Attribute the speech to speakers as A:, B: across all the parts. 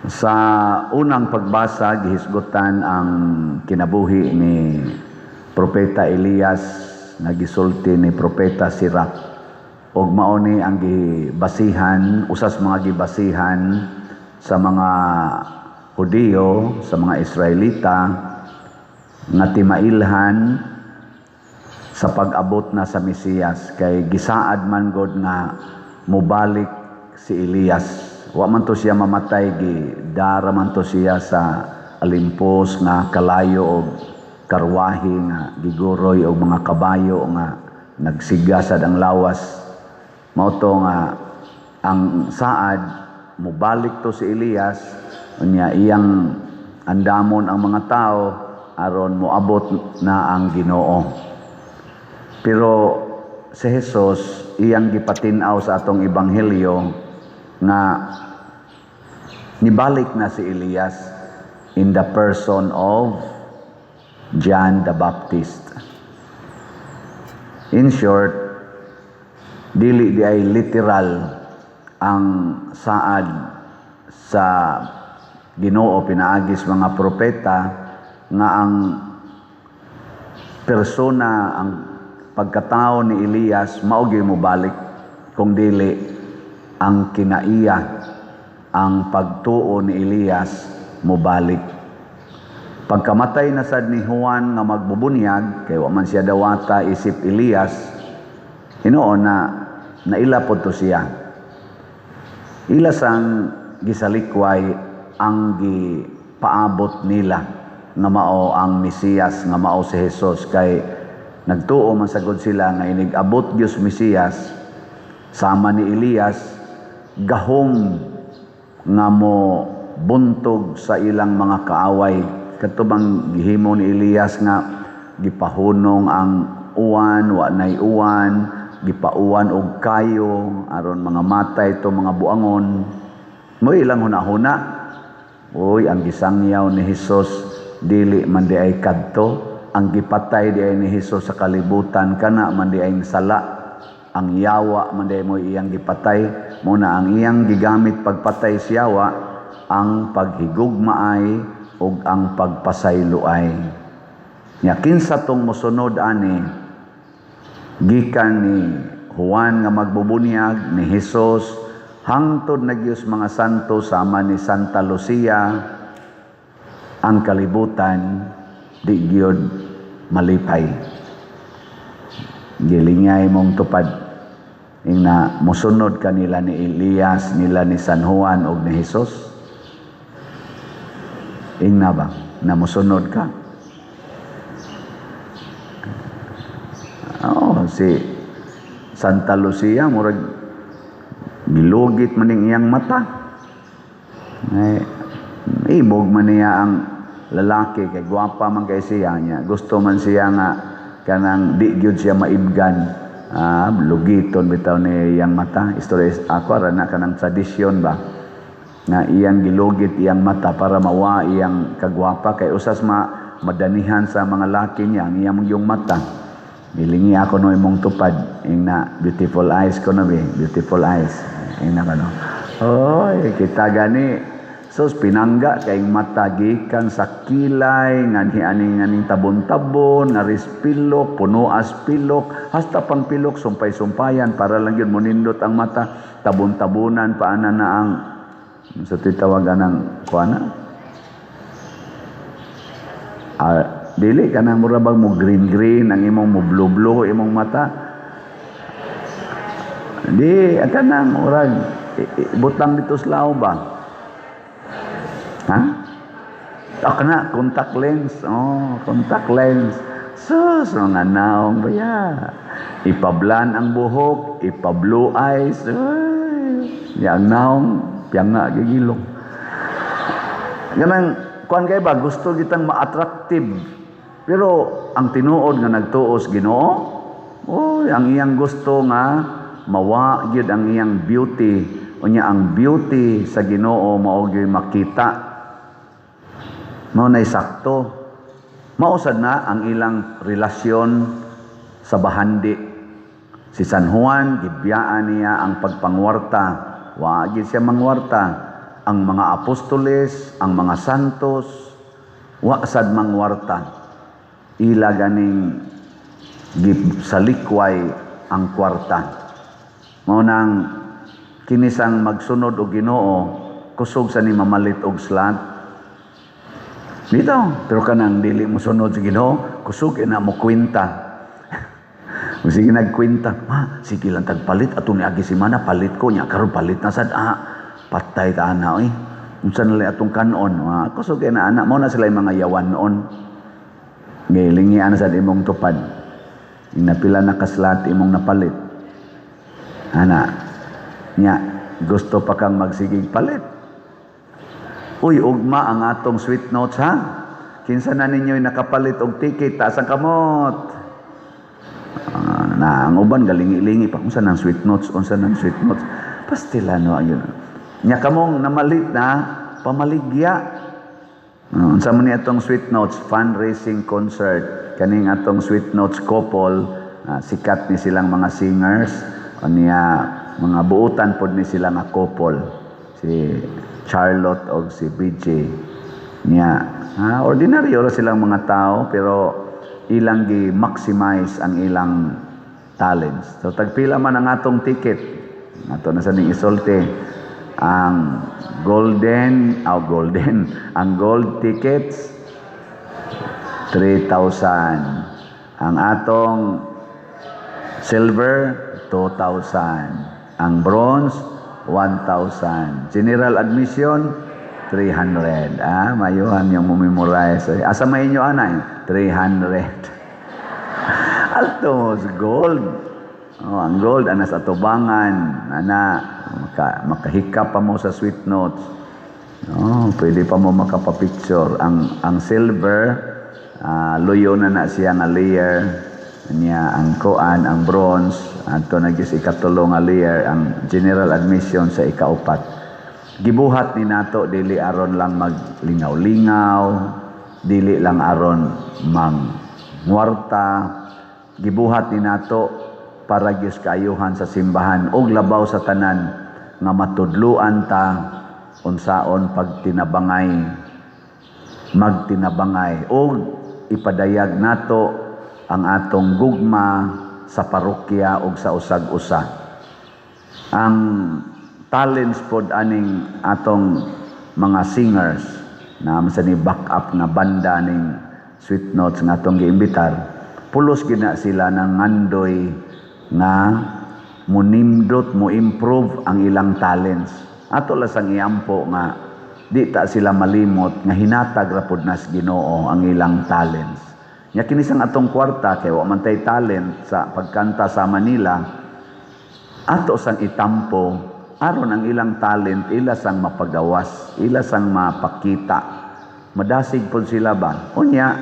A: Sa unang pagbasa, gihisgutan ang kinabuhi ni Propeta Elias nga gisulti ni Propeta Sirach og mao ni ang gibasihan, usas mga gibasihan sa mga Hudiyo, sa mga Israelita nga timailhan sa pag-abot na sa Mesiyas, kay gisaad man god nga mobalik si Elias. Wa man to siya mamatay, gidara man to siya sa alimpos nga kalayo og karwahe nga giguroy og mga kabayo nga nagsiga sad ang lawas. Mao to nga ang saad, mobalik to si Elias, unya iyang andamon ang mga tao aron moabot na ang Ginoo. Pero si Jesus, iyang gipatin-aw sa atong ebanghelyo nga nibalik na si Elias in the person of John the Baptist. In short, dili di ay literal ang saad sa Ginoo pinaagis mga propeta nga ang persona, ang pagkatao ni Elias mao gyud mobalik, kung dili ang kinaiya, ang pagtuo ni Elias mobalik. Pagkamatay na sad ni Juan nga magbubunyag, kay wa man siya dawata isip Elias, hinuon na naila pod to siya. Ila sang gisalikway ang gipaabot nila nga mao ang Mesiyas, nga mao si Jesus, kay nagtuo man sagod sila nga inig abot Dios Mesiyas sama ni Elias, gahom nga mo buntog sa ilang mga kaaway, kadto bang gihimo ni Elias nga gipahunong ang uwan, wa nay uwan, gipauwan og kayo aron mga matay to mga buangon. Mo ilang hunahuna, uy, ang gisangyaw ni Hesus dili man di ay kadto ang gipatay di ay ni Hesus sa kalibutan, kana man di ay sala, ang yawa man di ay mo iyang gipatay. Mo na ang iyang gigamit pagpatay sa yawa ang paghigugmaay ug ang pagpasayloay nya. Kinsa tong mosunod ani, gikan ni Juan nga magbubunyag, ni Hesus, hangtod na gyud mga santo sama ni Santa Lucia, ang kalibutan di gyud malipay. Gilingay mong tupad ingna mosunod kanila ni Elias, nila ni San Juan ug ni Hesus. Ingna ba na mosunod ka? Oh, si Santa Lucia, murag gilugit man ning iyang mata. Ay, ibog man niya ang lalaki kay gwapa man kay siya niya. Gusto man siya nga kanang di gyud siya maibgan. Ah, lugiton bitaw ni iyang mata. Istorya ako ra na, kanang tradisyon ba nga iyang gilugit iyang mata para mawa iyang kagwapa, kay usas ma madanihan sa mga laki niya ang iyang yung mata. Gilingi ako no imong tupad ing na beautiful eyes ko no be, beautiful eyes ing na kano. Oy, kita gani sus, pinangga kay mata gikan sa kilay nganhi aning aning tabon-tabon ngaris pilok, punuas pilok, hasta pang pilok, sumpay-sumpayan para lang yun monindot ang mata. Tabon-tabonan pa ana na ang sa titawagan ng kuana. Ah, dili kanang mura bang mo green green ang imong, mo blue blue imong mata. Di ang kanang murag butang dito sa lao ba? Ha? Ah, kana contact lens. Oh, contact lens. Sus, mga naong ba ya? Ipablan ang buhok, ipa-blue eyes. Ay, yang naong, piyanga gigilong. Ganang, kuan kay ba, gusto kitang ma-attractive. Pero ang tinuod nga nagtuos Ginoo, oy, ang iyang gusto nga mawa gyud ang iyang beauty. Unya ang beauty sa Ginoo mao gyud makita. Mao nay sakto. Mao sad na ang ilang relasyon sa bahandi. Si San Juan, gibiyaan niya ang pagpangwarta. Wa gyud siya mangwarta. Ang mga apostoles, ang mga santos, wa sad mangwarta. Ila ganing salikway ang kwarta. Mao nang kinisang magsunod og Ginoo, kusog sa ni mamalit og slot. Dito, pero kanang dili mo sunod sa Ginoo, kusog na mo kwenta. Kung sige nagkwenta, "Ma, sige lang tagpalit, ato ni agi semana, palit ko, nya karon palit na sad, ah, patay ta ana, oy. Unsa na lang atong kanon, ah, kusog na ana, mao na sila yung mga yawan noon." Gilingi ana sad imong tupad. Inapila na ka-slot imong napalit. Ana, nya, gusto pa kang magsigig palit. Uy, ugma ang atong Sweet Notes, ha? Kinsa na ninyo'y nakapalit og ticket, taas ang kamot. Ah, na ang uban galingi-lingi pa, "Unsa nang Sweet Notes? Unsa nang Sweet Notes?" Pastila no ayun. Nya kamong namalit na, pamaligya. Unsa man ni atong Sweet Notes fundraising concert kaning atong Sweet Notes couple, sikat ni silang mga singers niya, mga buutan pod ni sila nga couple, si Charlotte og si BJ niya. Ordinaryo ra silang mga tao pero ilang gi maximize ang ilang talents. So tagpila man ang atong ticket, ato na sa ning isulti ang golden, oh, golden, ang gold tickets 3,000, ang atong silver 2,000, ang bronze 1,000, general admission 300. Ah, mayuhan yung mo-memorize. Asa may inyo ana 300? Altos gold. Oh, ang gold ana sa tubangan, ana makahikap pa mo sa Sweet Notes. Oh, pwede pa mo makapapicture. Ang silver, luyo na na siya nga layer niya. Ang kuan, ang bronze ato na gyud ikatulo nga layer, ang general admission sa ikaupat. Gibuhat ni nato dili aron lang maglingaw-lingaw, dili lang aron mangwarta. Gibuhat ni nato para gyud kaayuhan sa simbahan ug labaw sa tanan nga matudluan ta unsaon pagtinabangay, magtinabangay ug ipadayag nato ang atong gugma sa parokya ug sa usag-usa. Ang talents pod aning atong mga singers na sa ni back up nga banda ning Sweet Notes nga atong giimbitar, pulos gid na sila ng ngandoy nga munindot, mo improve ang ilang talents. Ato lang sang iampo nga di ta sila malimot nga hinatag ra pod nas Ginoo ang ilang talents. Nya kini sang atong kwarta, kay wa man tay talent sa pagkanta sa Manila, ato sang itampo aron ang ilang talent ila sang mapagawas, ila sang mapakita. Madasig pod sila ba? Unya,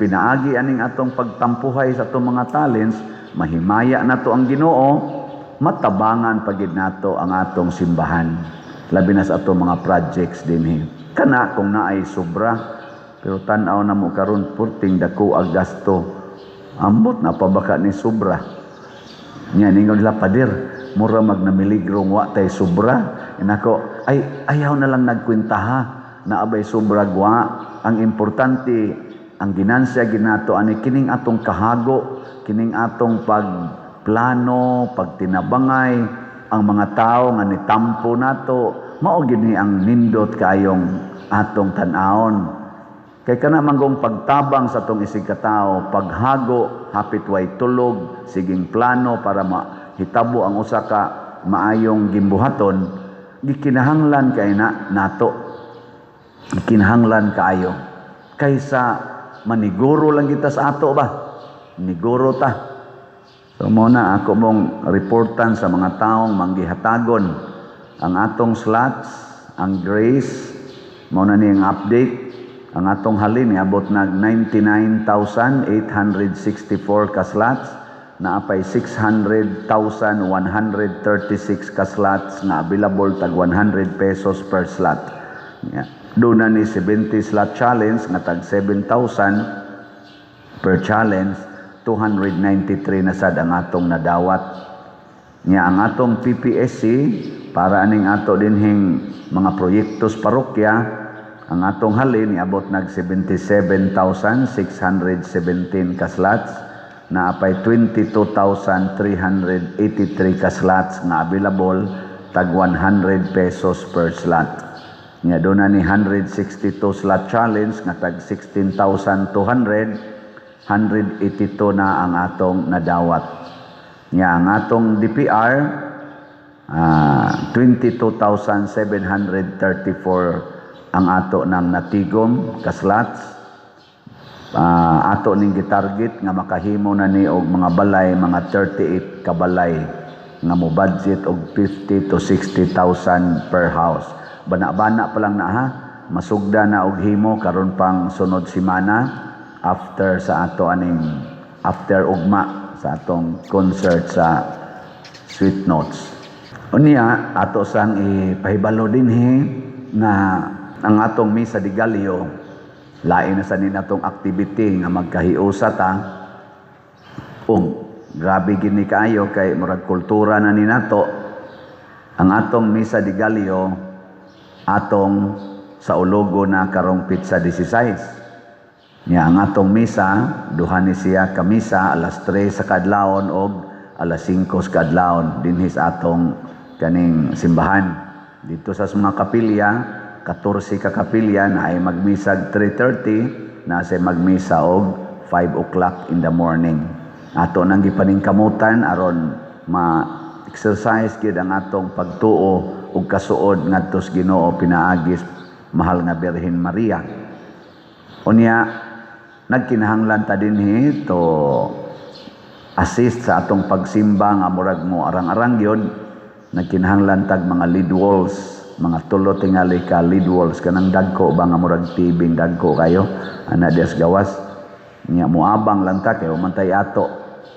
A: pinaagi aning atong pagtampuhay sa atong mga talents, mahimaya nato ang Ginoo, matabangan pagid nato ang atong simbahan. Labi na sa atong mga projects dinhi. Kana kung naay sobra, pero tan-aw na mo karon, purting dako ang gasto. Ambot na pa baka ni sobra. Nya ningon nila, "Pader, mura magnamiligro wa tay sobra." Inako, "Ay, ayaw na lang nagkwenta ha. Naabay sobra gwa. Ang importante, ang ginansya ginato ani kining atong kahago, kining atong pagplano, pagtinabangay, ang mga tao nga nitampo nato, mao gini ang nindot kayong atong tan-awon." Kay kana manggong pagtabang sa atong isig katao, paghago, hapit way tulog, siging plano para mahitabo ang usa ka maayong gimbuhaton, gikinahanglan kay na nato. Gikinahanglan kaayo. Kaysa maniguro lang kita sa ato ba? Niguro ta. So mo na ako mong reportan sa mga taong manggihatagon ang atong slots, ang grace, mo na ni ang update. Ang atong halin niabot nag 99,864 ka slots, naapay 600,136 ka slots nga available, tag 100 pesos per slot. Yeah. Doon na ni 70 slot challenge nga tag 7,000 per challenge, 293 na sad ang atong nadawat. Nya ang atong PPSC para aning ato dinhing mga proyekto sa parokya, ang atong halin niabot nag 77,617 ka slots, naapay 22,383 ka slots nga available, tag 100 pesos per slot. Nya doon na ni 162 slot challenge nga tag 16,200, 182 na ang atong nadawat. Nya ang atong DPR 22,734 ang ato nang natigom ka slots. Ato ning gitarget nga makahimo na ni og mga balay, mga 38 ka balay nga mo budget og 50 to 60,000 per house. Bana-bana pa lang na ha, masugda na og himo karon pang sunod semana after sa ato aning after ugma sa atong concert sa Sweet Notes. Unya ato sang ipahibalo dinhi nga ang atong Misa de Gallo, lain na sa ni natong activity nga magkahiusa ta, ug grabe gini kaayo kay murag kultura na ni nato ang atong Misa de Gallo, atong sa ulogo na karong pitsa 16. Nya ang atong misa, duha ni siya ka misa, alas 3 sa kadlawon og alas 5 sa kadlawon dinhi sa atong kaning simbahan. Dito sa mga kapilya, 14 ka kapilya na ay magmisag 3:30, na say magmisa og 5 o'clock in the morning. Ato nang gipaningkamutan aron ma-exercise gyud ang atong pagtuo ug kasuod ngadto sa Ginoo pinaagis mahal nga Birhen Maria. Unya nagkinahanglan ta dinhi to assist sa atong pagsimba nga murag mo arang-arang gyud, nagkinahanglan tag mga lead walls, mga tulo tingali ka lead walls, kanang dagko ba nga murag TV dagko kayo ana dias gawas. Nya moabang lang ta kay man tay ato,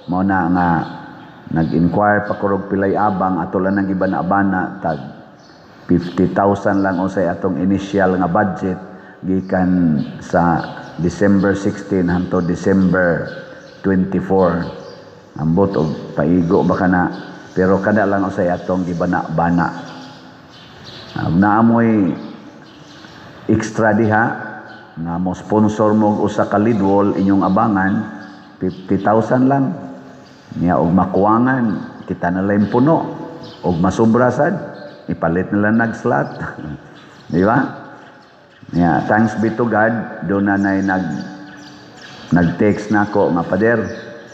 A: mao na nga nag-inquire pa kurog pilay abang, ato lang nang ibana-bana tag 50,000 lang usay atong initial nga budget gikan sa December 16 hangtod December 24. Ambot og paigo ba kana, pero kada lang usay atong gibana-bana. Naamoy extra diha nga mo sponsor mo og usa ka lead wall inyong abangan 50,000 lang. Nya og makuwangan kita na lang puno og masubra sad ipalit nila nag-slot. Di ba? Yeah, thanks be to God, doon na na'y nag-text na ako nga, "Pader,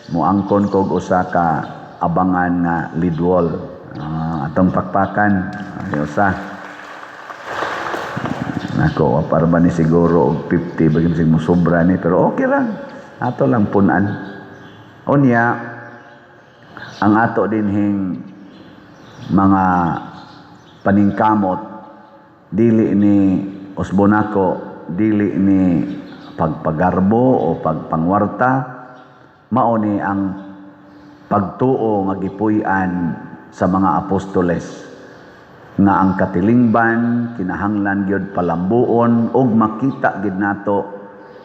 A: muangkon kog usa ka abangan nga lead wall." Atong pakpakan, ay usa. Nako, para ba ni siguro og 50, bagay mo sobra ni, pero okay lang. Ato lang punan. Unya, ang ato dinhing mga paningkamot, dili ni usbonako, dili ni pagpagarbo o pagpangwarta, mao ni ang pagtuo nga gipuy-an sa mga apostoles nga ang katilingban kinahanglan gyud palambuon ug makita gid nato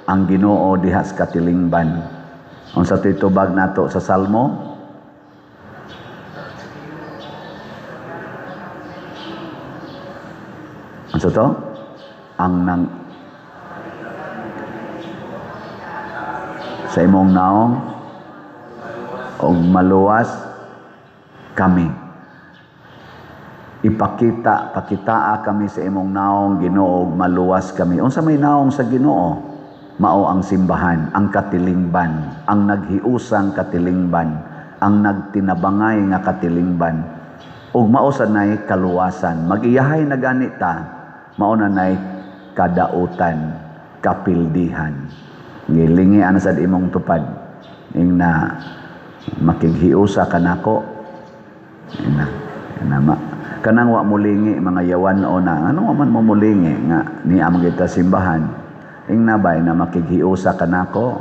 A: ang Ginoo diha sa katilingban. Unsa to'y tubag nato sa Salmo? Unsa to? Ang nang sa imong naong og maluwas kami. Ipakita, pakitaa kami sa imong naong, Ginoo, ug maluwas kami. Unsa may naong sa Ginoo? Mao ang simbahan, ang katilingban, ang naghiusang katilingban, ang nagtinabangay nga katilingban. Ug mao sa nay kaluwasan. Mag-iyahay na gani ta, mao na nay kadautan, kapildihan. Gilingi ana sad imong tupad. Ing na makighiusa kanako. Ing na ma kanang wa mulingi mga yawan o na ano man mo mulingi nga niya kita simbahan. Ing nabay na makighiusa kanako.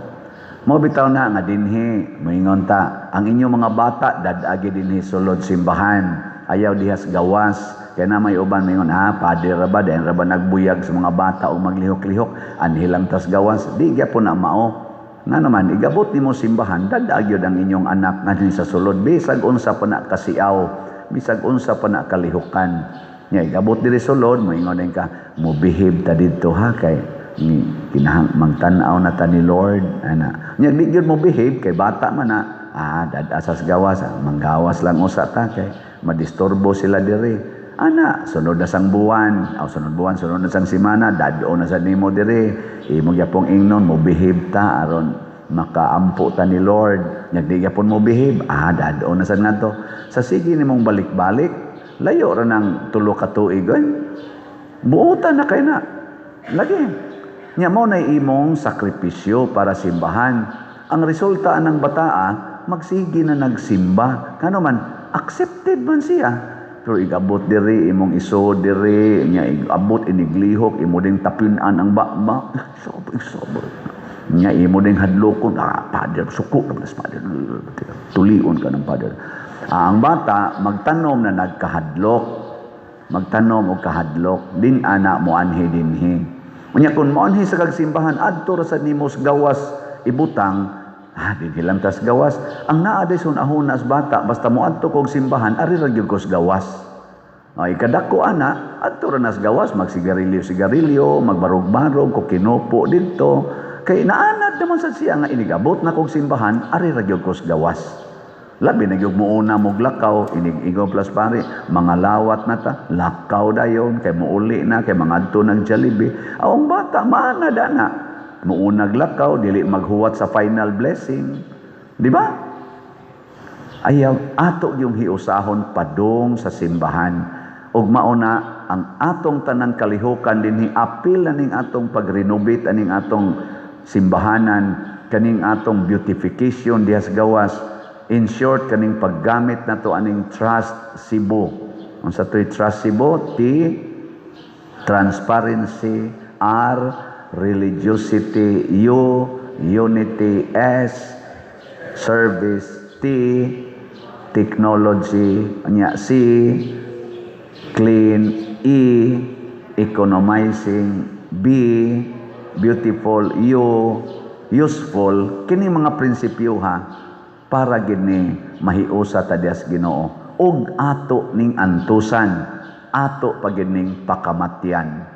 A: Mo bitaw na nga dinhi moingon ta ang inyong mga bata dadagi dinhi sulod simbahan, ayaw dihas gawas. Kaya na may uban moingon, pader ra ba dayon ra ba nagbuyag sa mga bata o maglihok-lihok anhi lang tas gawas. Di gyapon na mao. Nga naman igabot nimo simbahan, dadagi gyud ang inyong anak nganhi sa sulod bisag unsa pa na kasiaw, Bisag unsa pa na kalihukan. Nya igabot diri sulod, moingon din ka, "Mo-behave ta didto ha, kay ni kinahang mangtan-aw na ta ni Lord," ana. Nya di gyud mo behave kay bata man na. "Ah, dad-a sa gawas, ah, manggawas lang usa ta kay madisturbo sila diri," ana. Sunod na sang buwan, aw sunod buwan, sunod na sang semana, dad-o na sa nimo diri, imo gyapong ingnon, "Mo behave ta aron makaampo ta ni Lord." Nya di gyapon mo behave, ah, dad-o na sad ngadto. Sa sige nimong balik-balik, layo ra ng 3 ka tuig oy. Buotan na kay na. Lagi. Nya mao na imong sakripisyo para simbahan. Ang resulta ng bataa, magsige na nagsimba. Kano man, accepted man siya. Pero igabot diri, imong isod diri, nya igabot iniglihok, imo ding tapinan ang baba. Sobra, sobra. Nya imo ding hadlokon, "Ah, Father, suko naman sa Father." Tulion ka ng Father. Ah, ang bata, magtanom na nagkahadlok. Magtanom og kahadlok. Din ana mo anhi dinhi. Unya kung moanhi sa kagsimbahan, adto ra sa nimo sa gawas ibutang, "Ah, dinhi lang tas gawas." Ang naa day hunahuna sa bata, "Basta moadto kog simbahan, ari ra gyud ko sa gawas." Ay, kadako ana, adto ra nas gawas, magsigarilyo-sigarilyo, magbarog-barog, kukinupo didto. Kay naanad naman sa siya nga inigabot na kog simbahan, ari ra gyud ko sa gawas. Labi na gyud muuna mo lakaw, inig ingon plus pare, "Mga lawat na ta," lakaw dayon kay muuli na kay mangadto ng Jollibee. Ang bata maanad ana. Muunag lakaw, dili maghuwat sa final blessing. Di ba? Ayaw ato yung hiusahon padung sa simbahan. Ug mao na ang atong tanang kalihukan dinhi, apil na ning atong pag-renovate aning atong simbahanan, kaning atong beautification diha sa gawas. In short, kaning paggamit nato aning Trust Cebu. Unsa to'y Trust Cebu? T, transparency, R, religiosity, U, unity, S, service, T, technology, nya C, clean, E, economizing, B, beautiful, U, useful. Kini mga prinsipyo ha, para gini mahiusa ta diha sa Ginoo ug ato ning antusan, ato pa gid ning pakamatyan.